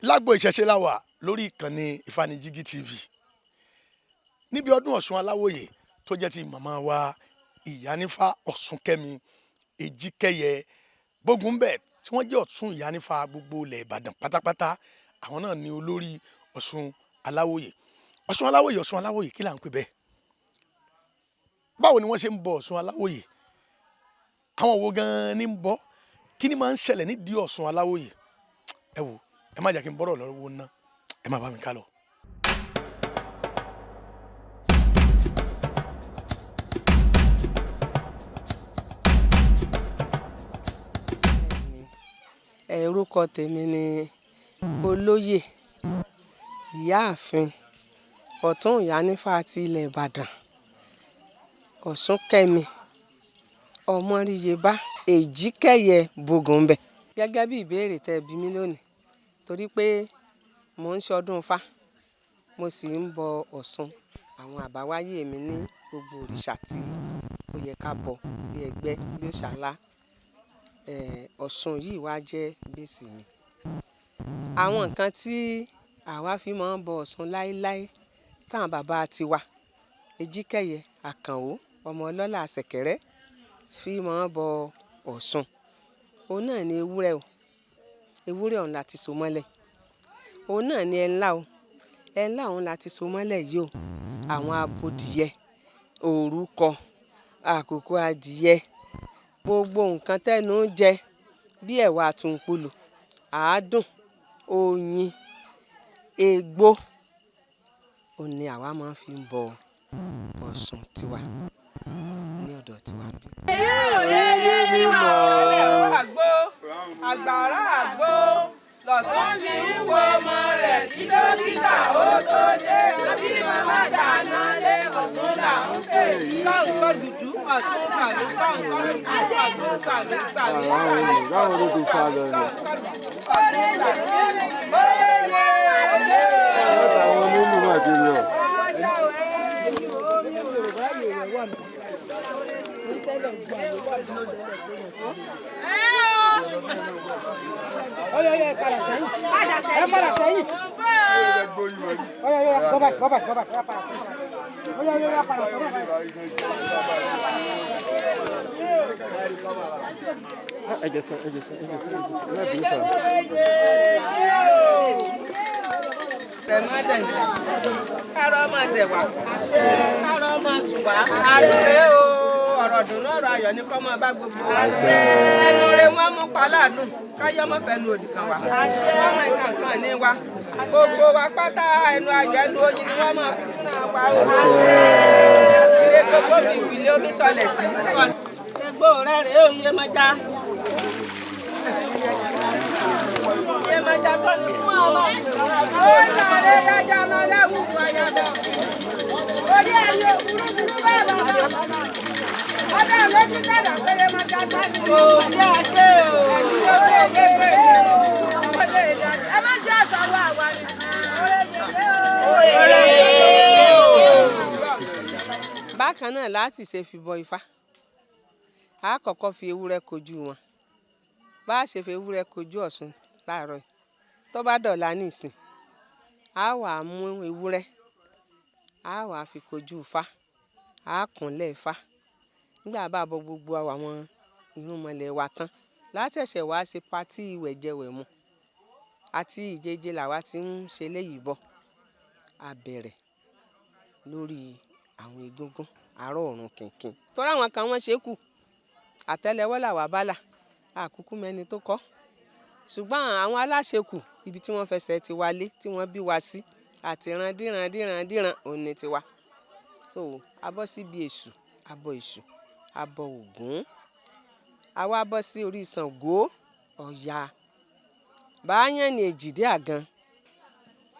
Lágbo Ìṣẹ̀ṣe la wà lórí ìkànnì Ìfàníjígí TV níbi ọdún Ọ̀ṣun Aláwòye tó jẹ́ ti màmá wa Ìyánífá Ọ̀ṣunkẹ́mi Èjìkẹyẹ Bógunbẹ̀, tí wọ́n jẹ́ Ọ̀tún Ìyánífá gbogbo ilẹ̀ Ìbàdàn pátápátá. Àwọn náà ní olórí Ọ̀ṣun Aláwòye. Ọ̀ṣun Aláwòye, Ọ̀ṣun Aláwòye, kí là ń pè bẹ́ẹ̀? Báwo ni wọ́n ṣe ń bọ Ọ̀ṣun Aláwòye? Àwọn wo gan-an ní ń bọ? Kí ni máa ń ṣẹlẹ̀ nídìí Ọ̀ṣun Aláwòye? Ẹ wò, ẹ má jẹ́ kí n bọ́rọ̀ lọ́wọ́ ná, ẹ má bá mi ká lọ. Orúkọ tèmi ni Olóyè Ìyáàfin Ọ̀tún Ìyánífá ti ilẹ̀ Ìbàdàn, Ọ̀ṣunkẹ́mi Ọmọríyebá Èjìkẹyẹ Bógunbẹ̀. Gẹ́gẹ́ bí ìbéèrè tẹ́ ẹ bi mí lónìí, torí pé mò ń ṣọdún Ifá, mo sì ń bọ Ọ̀ṣun, àwọn àbáwáyé mi ní gbogbo òrìṣà tí ó yẹ ká bọ bí ẹgbẹ́ bí òòṣà ńlá. Ọ̀ṣun yìí wá jẹ́ bẹ́ẹ̀sì mi. Àwọn nǹkan tí àwa fi máa ń bọ Ọ̀ṣun láéláé táwọn bàbá tiwa Èjìkẹyẹ Àkànó ọmọ ọlọ́lá Ṣẹ̀kẹ̀rẹ̀ fi máa ń bọ Ọ̀ṣun, òun náà ni ewúrẹ́ o. Ewúrẹ́ ọ̀hún la ti so mọ́lẹ̀. Òun náà ni ẹnlá o. Ẹnlá ọ̀hún la ti so mọ́lẹ̀ yìí o. Àwọn abodìyẹ, òrúkọ, àkùkọ adìyẹ, gbogbo nǹkan tẹ́nu ń jẹ bí ẹ̀wà àtùnpolò, àádùn, oyin, egbò, òun ni àwa máa ń fi ń bọ Ọ̀ṣun tiwa ní ọ̀dọ̀ tiwa bí. Àgbo àgbàrá àgbo lọ̀sán mi ń wo ọmọ rẹ̀ kí dókítà ó tó dé, àbí màmá dáná lé, Ọ̀ṣun là ń pè ní. Kọ́ńkọ́ dúdú Ọ̀ṣun kàlú, kọ́ńkọ́ dúdú Ọ̀ṣun kàlú kàlú kàlú. Báwo ló ti sá lọ rẹ̀? Àwọn onílù mà ti lọ. Ẹ jẹ́ sọ, ẹ jẹ́ sọ, ẹ jẹ́ sọ, ẹ jẹ́ sọ, ẹ má bínú sọ. Kárọ̀ máa dẹ̀ wá, kárọ̀ máa tù wá. Àdúrà o, ọ̀rọ̀ dùnú ọ̀rọ̀ ayọ̀ ní kọ́ máa bá gbogbo wa. Ẹnu rẹ̀ wọ́n mú pa láàdùn, káyọ́ mọ́ fẹ́ nu òdì kan wá. Wọ́n mọ ìka nǹkan ní wa. Gbogbo wa pátá ẹnu ayọ̀ ẹnu oyin ni wọ́n máa fi fúnra wa o. Ire gbogbo mi ìpìlẹ̀ omi sọlẹ̀ sí. Egbò rẹ̀ rèé òye mọ́já. Iyemọja tó ní fún ọmọ. Ó sàré dájà máa láwùjọ ayaba. Orí ẹyẹ òfurufú bá bàbá. Ọdọ lójú dàda péré mọjà sáré. Kò sí àṣẹ o. Ẹ má jẹ́ àṣàrò àwa ni. Bákan náà láti ṣe fi bọ Ifá, a kọ́kọ́ fi ewúrẹ́ kojú wọn. Bá a ṣe fi ewúrẹ́ kojú Ọ̀ṣun láàárọ̀ yìí, tó bá dọ̀la nísìn, a wà mú ewúrẹ́, a wà fi kojú Ifá, a kúnlẹ̀ Ifá. Nígbà bá bọ gbogbo àwọn irúnmọlẹ̀ wa tán, látẹ̀ṣẹ̀ wá ṣe patí ìwẹ̀jẹwẹ̀mu àti ìjeje làwa ti ń ṣe léyìí bọ̀. A bẹ̀rẹ̀ lórí àwọn egúngún àárọ̀ ọ̀run kìnkìn. Torí àwọn kan wọ́n ṣe kù, àtẹ́lẹwọ́ làwa bá là, àkúkú mẹ́ni tó kọ́. Ṣùgbọ́n àwọn aláṣekù, ibi tí wọ́n fẹsẹ̀ ti wálé, tí wọ́n bí wa sí, àti ran díran díran díran òun ni tiwa. So a bọ́ síbi Èṣù, a bọ Èṣù, a bọ Ògún. A wá bọ́ sí orí Ṣàngó, Ọya. Báyẹn ni Èjìdé Àgan.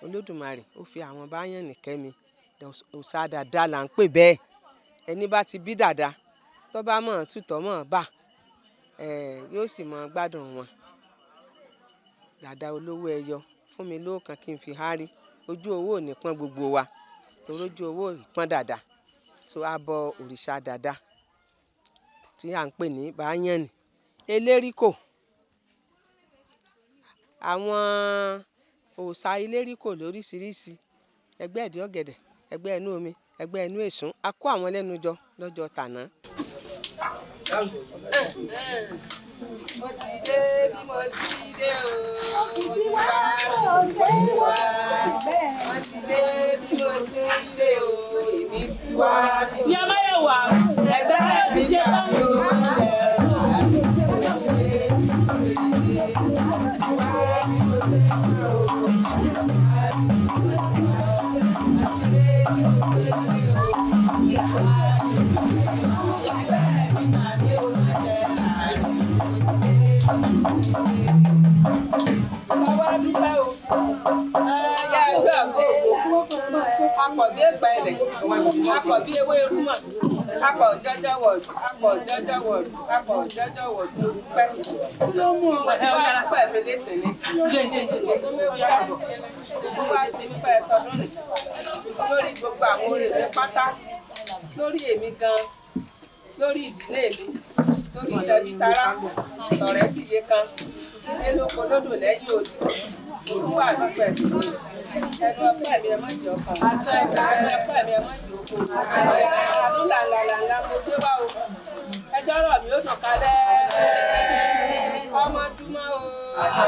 Olódùmarè ó fi àwọn báyẹn ní kẹ́mi. Òòṣà dàda là ń pè bẹ́ẹ̀. Ẹni bá ti bí dàda, tó bá mọ̀ tútọ̀ mọ̀ bá, yóò sì mọ gbádùn wọn. Dàda olówó ẹyọ fún mi lóòkan kí n fi hárí. Ojú owó ò ní pọ́n gbogbo wa, torí ojú owó ò pọ́n dàda. So a bọ òrìṣà dàda tí à ń pè ní Báyẹ̀nì. Eléríkò. Àwọn Òòṣà iléríkò lóríṣiríṣi, ẹgbẹ́ ìdí ọ̀gẹ̀dẹ̀, ẹgbẹ́ inú omi, ẹgbẹ́ inú èsún, a kó àwọn lẹ́nu jọ lọ́jọ́ tàná. Mo ti dé bí mo ti dé o, mo ti wá mo ti wá. Mo ti dé bí mo ti dé o, èmi ti wá bí mo Ìyá Máyọ̀wá, ẹgbẹ́ mi ṣe gbà bá mí ó jẹ́ mo ti dé bí mo ti dé, mo ti wá bí mo ti dé o. Mo ti dé bí mo ti dé o, ẹgbẹ́ mi gbà mí ó jẹ́ láàrin. Mo ti dé bí mo ti dé. Bàbá dúpẹ́ o. Ẹyà ẹgbẹ́ ògbóògbò. Akọ̀ bí èpè ilẹ̀. Akọ̀ bí ewé irúmọ̀. Akọ̀ jọjọ wọ̀lú. Akọ̀ jọjọ wọ̀lú. Akọ̀ jọjọ wọ̀lú. Dúpẹ́. Mo ti wá dúpẹ́ mi léṣe ni. Mo wá sí dúpẹ́ tọdún nì. Lórí gbogbo àwọn oore mi pátá. Lórí èmi gan. Lórí ìdílé mi. Lórí tẹbí tará. Tọ̀rẹ́ tìye kan. Ilé lóko lódò lẹ́yìn odi. Mo wà dúpẹ́ tèmi. Ẹnu ọpẹ́ mi ẹ má jẹ́ ọkàn. Ẹnu ọpẹ́ mi ẹ má jẹ́ oko. Àánú làǹlàǹlà mo gbé wá o. Ẹjọ́ rọ̀ mí ó dùn kálẹ̀. Ọmọ dúmọ́ o. Ẹ má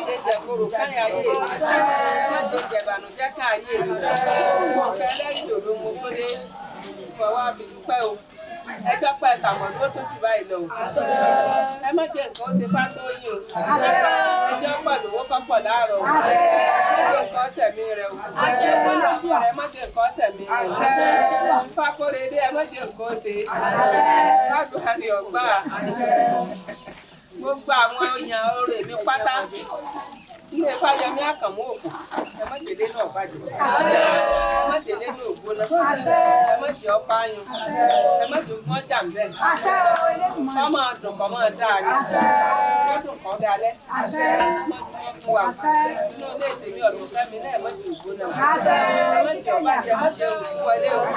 jẹ́ jẹ korò káyà ayé mi. Ẹ má jẹ́ jẹ ìbànújẹ́ ká ayé mi. Ọ̀kẹ́ ẹlẹ́rìí dòdò mo tó dé. Mo wá fi dúpẹ́ o. Ẹjọ́ pẹ́ tàwọn ló tó jù báyìí lọ o. Ẹ má jẹ́ nǹkan ó ṣe fátóyìn o. Ẹjọ́ pọ̀ lówó kọ́pọ̀ láàárọ̀ o. Má jẹ́ nǹkan sẹ̀mí rẹ o. Ọkọ rẹ má jẹ́ nǹkan sẹ̀mí rẹ o. Fákóredé ẹ má jẹ́ nǹkan ó ṣe. Fágbárí ọ̀gbà. Gbogbo àwọn èèyàn oore mi pátá. Ilé Fáyẹmí Àkànmú òkú. Ẹ má jèlé náà bàjẹ́. Ẹ má jèlé náà ògbóná. Ẹ má jẹ́ ọ̀pá ayùn. Ẹ má jẹ́ ogún ọjà ń bẹ̀. Kọ́ máa dùn kọ́ máa dáa ni. Kọ́ dùn kọ́ dalẹ́. Má dùn kọ́ fún wa. Inú ilé tèmi ọ̀dùn fẹ́mi náà ẹ má jẹ́ ògbóná. Ẹ má jẹ́ ọba jẹ, ẹ má jẹ́ òkú wọlé o. Ẹ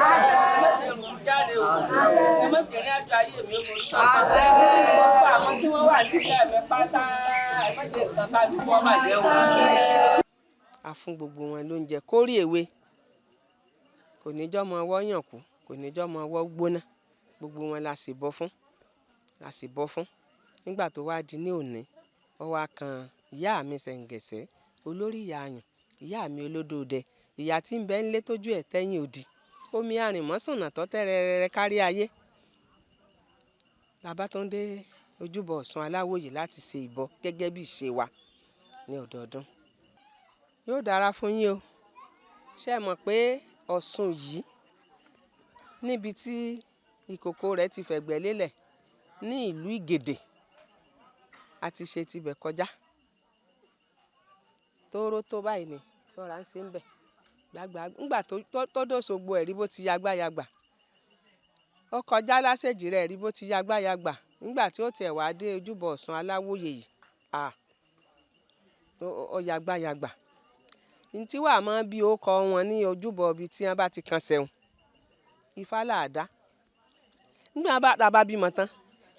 má jẹ́ òkú jáde o. Ẹ má jẹ́ ìrìn àjò ayé mi ó borí sọ́kàn. Gbogbo àwọn tí wọ́n wà sílẹ̀ mi pátá. Ẹ má jẹ́ nǹkan kálukú ó bàjẹ́ o. A fún gbogbo wọn lóúnjẹ kórè èwe. Kò ní jọ́ mọ ọwọ́ yàn kú, kò ní jọ́ mọ ọwọ́ gbóná. Gbogbo wọn la sì bọ́ fún, la sì bọ́ fún. Nígbà tó wá di ní òní, ó wá kan ìyá mi Ṣẹ̀ǹgẹ̀sẹ̀, olórí ìyá ayùn, ìyá mi olódòdẹ, ìyá tí ń bẹ ńlé tójú ẹ̀ tẹ́yìn odi. Omi arìnmọ́sùnà tó tẹ́ rẹrẹrẹ kárí ayé. La bá tún dé ojúbọ Ọ̀ṣun Aláwòyè láti ṣe ìbọ gẹ́gẹ́ bí ìṣe wa ní ọdọọdún. Yóò dára fún yín o. Ṣé ẹ mọ̀ pé Ọ̀ṣun yìí níbi tí ìkòkò rẹ̀ ti fẹ̀gbẹ́ lélẹ̀ ní ìlú Ìgèdè, a ti ṣe tibẹ̀ kọjá. Tóóró tó báyìí ni tọ́ra ń ṣe ń bẹ̀. Gbàgbà ńgbà tó dòṣogbo ẹ̀rí bó ti yagbáyagbà. Ó kọjá lásèjì rẹ̀ rí bó ti yagbáyagbà. Nígbà tí ó tiẹ̀ wá dé ojúbọ Ọ̀ṣun Aláwòyè yìí, à, ó yagbáyagbà. Ntí wàá mọ̀ bí ó kọ wọn ní ojúbọ ibi tí wọ́n bá ti kan sẹ́hun. Ifá là dá. Nígbà tá a bá bímọ tán,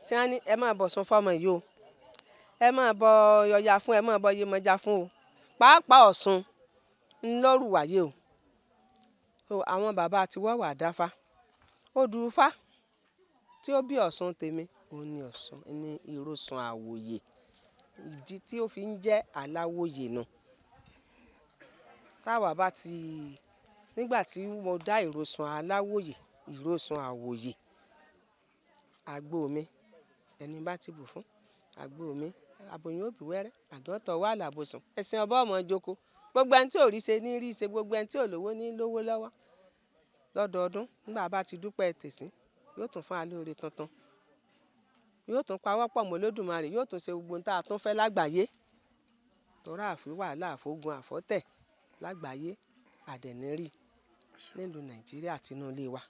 tí wọ́n ní ẹ máa bọ̀ Ọ̀ṣun fọ́mọ yìí o. Ẹ máa bọ Ọya fún, ẹ máa bọ Yemọja fún o. Pàápàá Ọ̀ṣun ń lọ́rù wáyé o. So àwọn bàbá tí wọ́n wà dáfá. Odù Ifá tí ó bí Ọ̀ṣun tèmi, òun ni Ọ̀ṣun ní Ìrosùn Àwòyè. Ìdí tí ó fi ń jẹ́ Aláwòyè nu. Táwa bá ti, nígbà tí mo dá Ìrosùn Aláwòyè, Ìrosùn Àwòyè, àgbo mi, ẹni bá ti bù fún, àgbo mi, aboyún ó bí wẹ́rẹ́, àgàn tọ̀ wá làbòsùn, ẹ̀sìn ọba ọmọ jóko. Gbogbo ẹni tí ò rí ṣe ní rí ṣe, gbogbo ẹni tí ò lówó ní lówó lọ́wọ́. Lọ́dọọdún, nígbà bá ti dúpẹ́ tèsín, yóò tún fún wa lóore tuntun. Yóò tún pawọ́pọ̀ mọ́ Olódùmarè, yóò tún ṣe gbogbo ohun tí a tún fẹ́ lágbàáyé. Torí àfi wàhálà, àfógun, àfọ́tẹ̀ lágbàáyé, àdẹ̀ní rí nílùú Nàìjíríà àti inú ilé wa.